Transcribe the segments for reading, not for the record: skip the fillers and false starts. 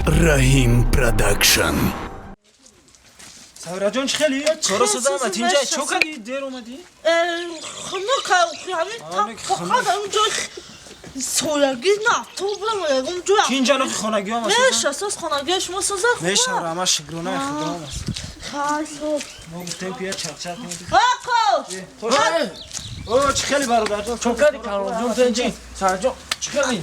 Раҳим Продакшн. Савраҷон, чӣ хели? Чора созам, атинҷа чо кардӣ, дер омадӣ? Хунук, ҳамин фақат ҳамин ҷой соягӣ на, то будам ягон ҷой. Ки инҷа нохи хонагиам аст? Меша, соз хонагии шумо соза хуб. Меша, рама шукронаи худоам аст. Хай, соз. Мо гуфтем ки я чақчақ кунем. Оқо! О, чӣ хели, бародарҷон? Чо кардӣ, Калонҷон, тенҷи? Сарҷон, чӣ хели?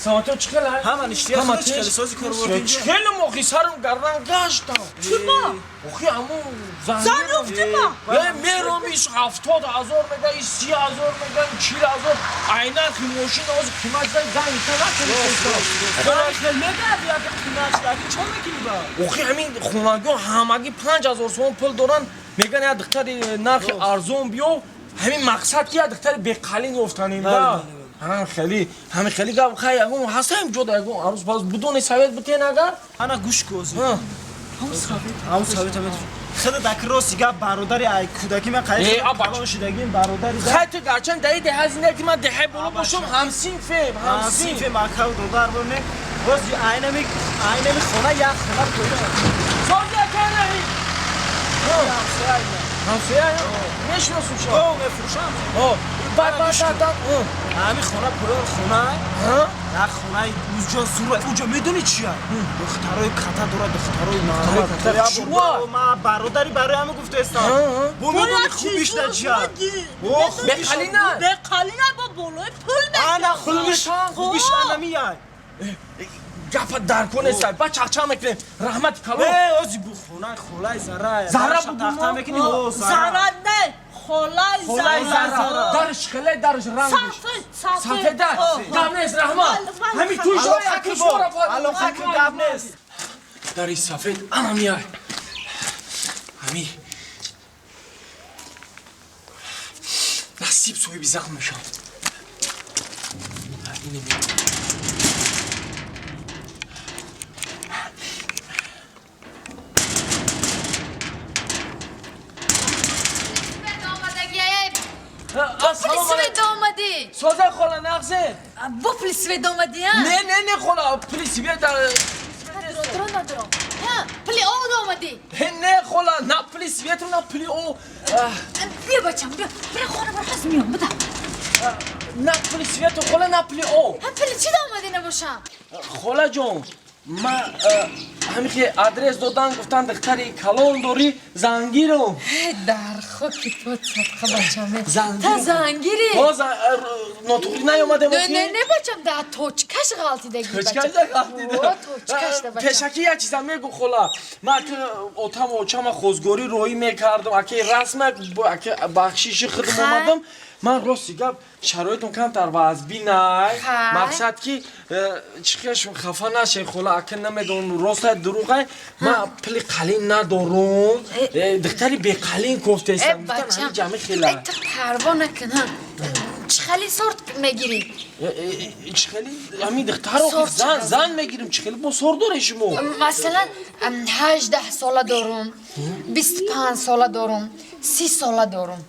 Саматон чӣ хели? Ҳама ништия, Ҳама чӣ хели, сози кор бурдӣ? Чӣ хели, мохи сарам гардан гаштам. Чима? Охи ҳамун Зан ёфтима? Мером, иш 70 000 мега, иш 30 000 мега, 40 000. Айнан хи мошин оз қимат зан зан ита накунӣ. Хел мегарди, як қимат шудаки чо мекунӣ ба? Охи ҳамин хонагиҳо ҳамагӣ 5000 сомон пул доранд, меган як духтари нархи арзон биё, ҳамин мақсад ки як духтари беқалин ёфтанем да. Ҳам хеле, ҳамин хеле гап. Хай, ягон ҳастаем ҷода, ягон арӯз пас будони совет битен агар. Ана гӯш ку, озӣ. Ҳамун совет ам. Худа дак, рости гап, бародари ай кӯдаки ман Э, қайд калон шудагим, бародари. Хай, ту гарчанд даи деҳа зиндагӣ, ман деҳаи боло бошам, ҳамсинфем, ҳамсинф. Ҳамсинфем, акав додар боне. Бози айнами хона, як хона поён. Сози аканаи. Ҳамсоя мешиносум шумо? О, мефурӯшам. О, баъд баъд баъд. Ҳамин хона поён хона. Як хонаи уҷо зура. Уҷо медонӣ чия? Духтарои ката дорад, духтарои Шумо? Ма бародари барои ҳамин гуфтаистам. Бо медонӣ хубиш да чия? О, хубиш. Беқалина? Беқалина бо болои пул. Ана хубиш, хубиш анамияй. Гапа дар кор нест, ба чақчақ мекунем. Раҳмати калон. Э, ози бу хонаи холаи Зара. Зара буду тахта мо? мекунӣ, о, Зара не, холаи. Холаи Зара. Дарш хеле, дарш рангш. Сафед, сафед. Сафеда. Гап нест, раҳмат. Ҳамин туй шоя кишвара. Алоқа ки гап нест. Дари сафед ана миай. Ҳами насиб соҳиби зан мешам. Ине меояд. Пули свет омадӣ? Соза, хола, нағзе? Бо пули свет омадӣ, а? Не, не, не, хола, пули свет. Надро, надро, пули об омадӣ? Не, хола, на пули свету, на пули о. Биё, бачам, биё, бира хона, бира, ҳаз миём, буда. На пули свету, хола, на пули о. Пули чӣ омадӣ набошам? Холаҷон, ма ҳамин хе адрес додан, гуфтан духтари калон дорӣ, зангиром. Дар хоки то садқа, бачам, та зангири. Нотуғри наёмадем? Не, не, не, бачам, да точкаш ғалтидаги. Точкаш ғалтида. Точкаш да, бачам. Пешакӣ як чиза мегу, хола, ма аки отаму очама хозгорӣ роҳӣ мекардам, аки расма, аки бахшиши худам омадам. Ман рости гап, шароитам камтар вазбинай, мақсад ки чӣ хешум хафа нашед, хола, ака намедонам ростай дурӯғай, ман пули қалин надорум, духтари беқалин кофтаистам. Ҷами хела. Ту парво накун, чӣ хели сорт мегирӣ? Чӣ хели ҳамин духтаро зан зан мегирим, чӣ хели бо сор доре шумо? Масалан, 18 сола дорум, 25 сола дорум, 30 сола дорум.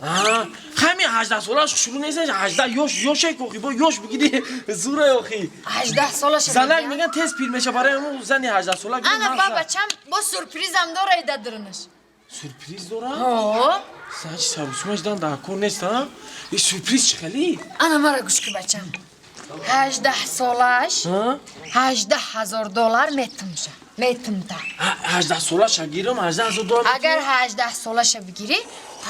Ҳамин 18 солаш шурӯъ нест, 18 ёш ёше охи, бо ёш бигири зура охи. 18 солаша. Занак меган тез пир меша, барои ҳамун зани 18 сола. Ана ба бачам, бо сюрпризам дора ида дурунаш. Сюрприз дора? Значит, сарусумаш дан дар кор нест, а? И сюрприз чӣ хели? Ана мара гӯш ки, бачам, 18 солаш 18 000 доллар метумша, метумта. 18 солаша гирам, 18 000 доллар? Агар 18 солаша бигирӣ,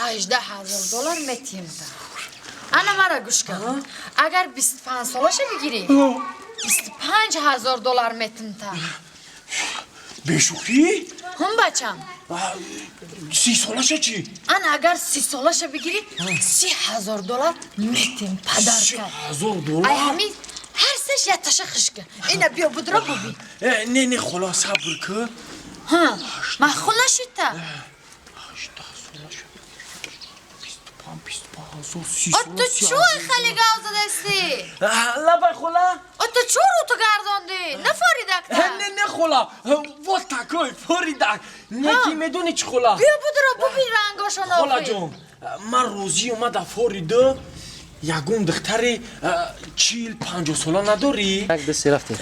18 000 доллар метиҳимта. Ана мара гӯш кун, агар 25 солаша бигирӣ, 25 000 доллар метумта. Бешӯхӣ? Ҳум, бачам. 30 солаша чӣ? Ана агар 30 солаша бигирӣ, 30 000 доллар метем, подарка. 30 000 доллар? Ай ҳамин ҳар сеш якташа хишка, ина биё, будро, буби. Не, не, хола, сабр ку. Махул нашидта? 18 солаша, 25, 25 000, 30. Ту чӯй хеле гав задасти? Лабай, хола. Ту чӯ рӯту гардондӣ, нафоридакта? Не, не, хола, вот такой форидак, не ки медони чӣ, хола? Биё, будро, буби рангошон. Холаҷон, ман розӣ омада фориду, ягон духтари 40-50 сола надорӣ? Як, ду, се, рафтем.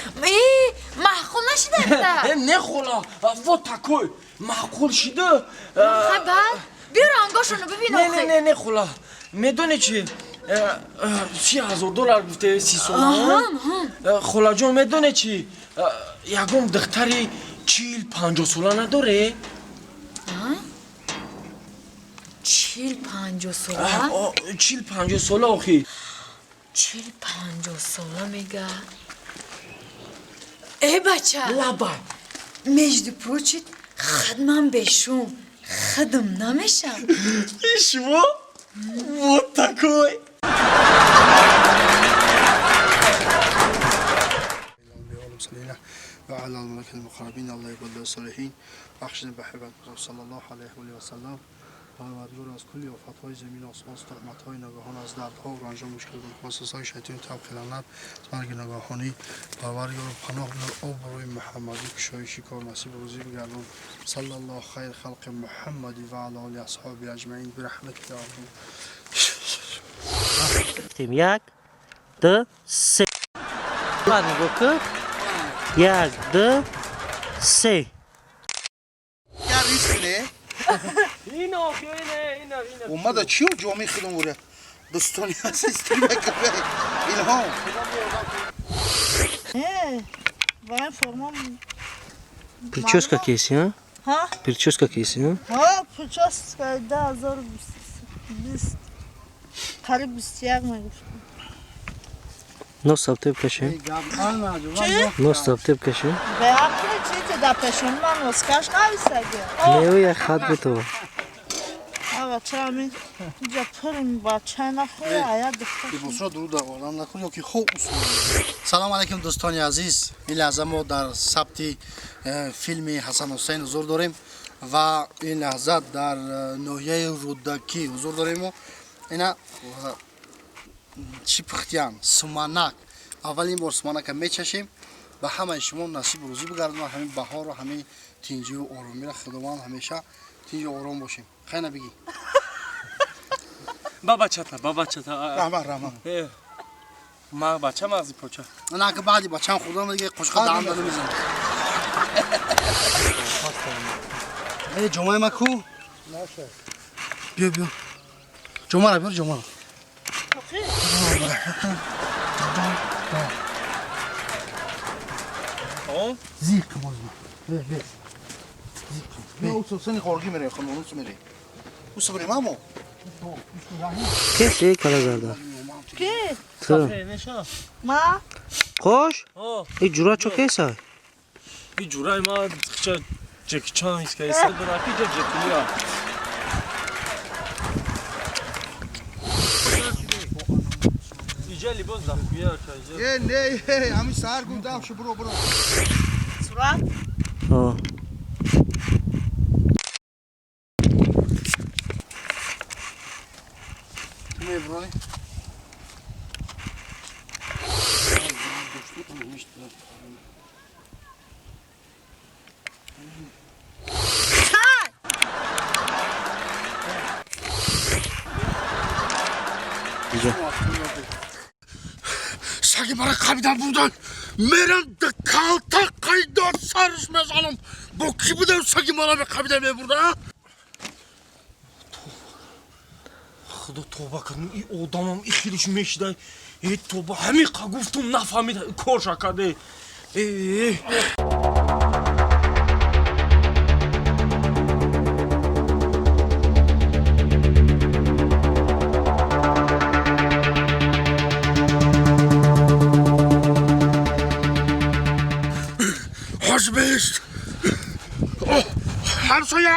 нашида? Не хола, вот такой маъқул шида. Хай, баъд биё рангошоно бибин. Не, не, не, не, хола, медони чи, 30 000 доллар гуфте, 30 сола. Холаҷон, медоне чи, ягон духтари 40-50 сола надоре? 40-50 сола? 40-50 сола, охи. 40-50 сола мега. Э, бача. Лаба. Между прочим, хадман бешум хидм намешам. Шумо вот такой. وعلى الملائكة المقربين الله يقبل الصالحين بخشنا بحبت صلى الله عليه وسلم. پروردگار از کلی آفت‌های زمین آسمان، تهمت‌های ناگهان، از دردها و رنج‌ها، مشکل وسوسه‌های شیطان، تب خلانت، مرگ ناگهانی، پروردگار پناه بر آبروی محمدی، کشایشی کار نصیب روزی بگردان. صلی الله خیر خلق محمدی و علی آله اصحابی اجمعین برحمتک یا ارحم. 1, 2, 3. Нигоҳ кун. 1, 2, 3. Риск не? Ин охи, ине, ина, ина. Омада чиё ҷомеи худам ора. Дӯстони азиз, Илҳом. Ба ин форма. Прическа кеси, а? Ҳа? Прическа кеси, а? Ҳа, прическа 2020, қариб 21 мегуфтам. Нос сабтеб кашем. Чӣ? Нос сабтеб кашем. Беақли чизе дар пешони ман носкаш нависаги. Не, як хат бито. А бача, ҳамин инҷа пурим бача нахӯре, ая духтар. Либосро дуруд овардан накун ё ки хоб. Салом алейкум, дӯстони азиз. Ин лаҳза мо дар сабти филми Ҳасан Ҳусейн ҳузур дорем ва ин лаҳза дар ноҳияи Рӯдакӣ ҳузур дорем. Мо ина чӣ пухтиян? Суманак. Аввалин бор суманака мечашем. Ба ҳамаи шумо насиб рӯзӣ бигардонад, ҳамин баҳору ҳамин тинҷиву оромиро Худованд, ҳамеша тинҷу ором бошем. Хайна бигӣ. Ба бачата, ба бачата. Раҳмат, раҳмат. Ма бача мағзи поча. На, ки баъди бачам хӯрдан диге қошқа даҳан дада мезанам. Э, ҷомаи ма ку? Биё, биё, ҷомара биёр, ҷомара. Зиқ бозма. Бе, бе. Сени хоргӣ мерем, хонусу мерем. Усу мерем, амо. Кеси кала зарда. Ки? Ту. Ма? Қош? И ҷура чо кеса? И ҷураи ма хча Ҷеки Чан иска иса дора ки ҷа Ҷеки Ли. Иҷа либос захуя ка иҷа. Е, не, е, ҳамин саҳар гум дав шу, буро, буро. Сурат? О. Ту мебурой? Иҷа. Саги мара қабидан бурдан, мерам калта қайдор сарш мезанам. Бо кӣ будам, саги мара меқабида мебурда? Худо, тоба кардам, и одамам и хелиш мешидай. Э, тоба, ҳамиқа гуфтум, нафаҳмид, корша карде. Э. Ҳоҷбест, ҳамсоя.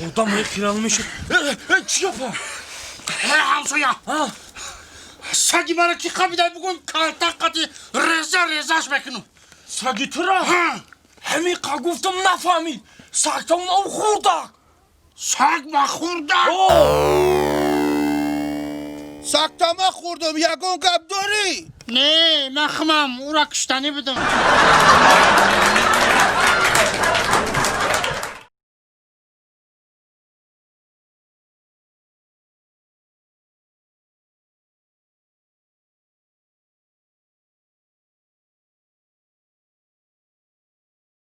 Одам хелал мешуд. Э, чӣ гапа? Ҳамсоя, саги мара ки қабида, бугум, калта қати реза резаш мекунам. Саги тура? Ҳамиқа гуфтум, нафаҳмид. Сагтаун об хӯрдак. Саг ма хӯрдак? Сагтама хӯрдам, ягон гап дорӣ? Не, ман химам ура куштанӣ будам.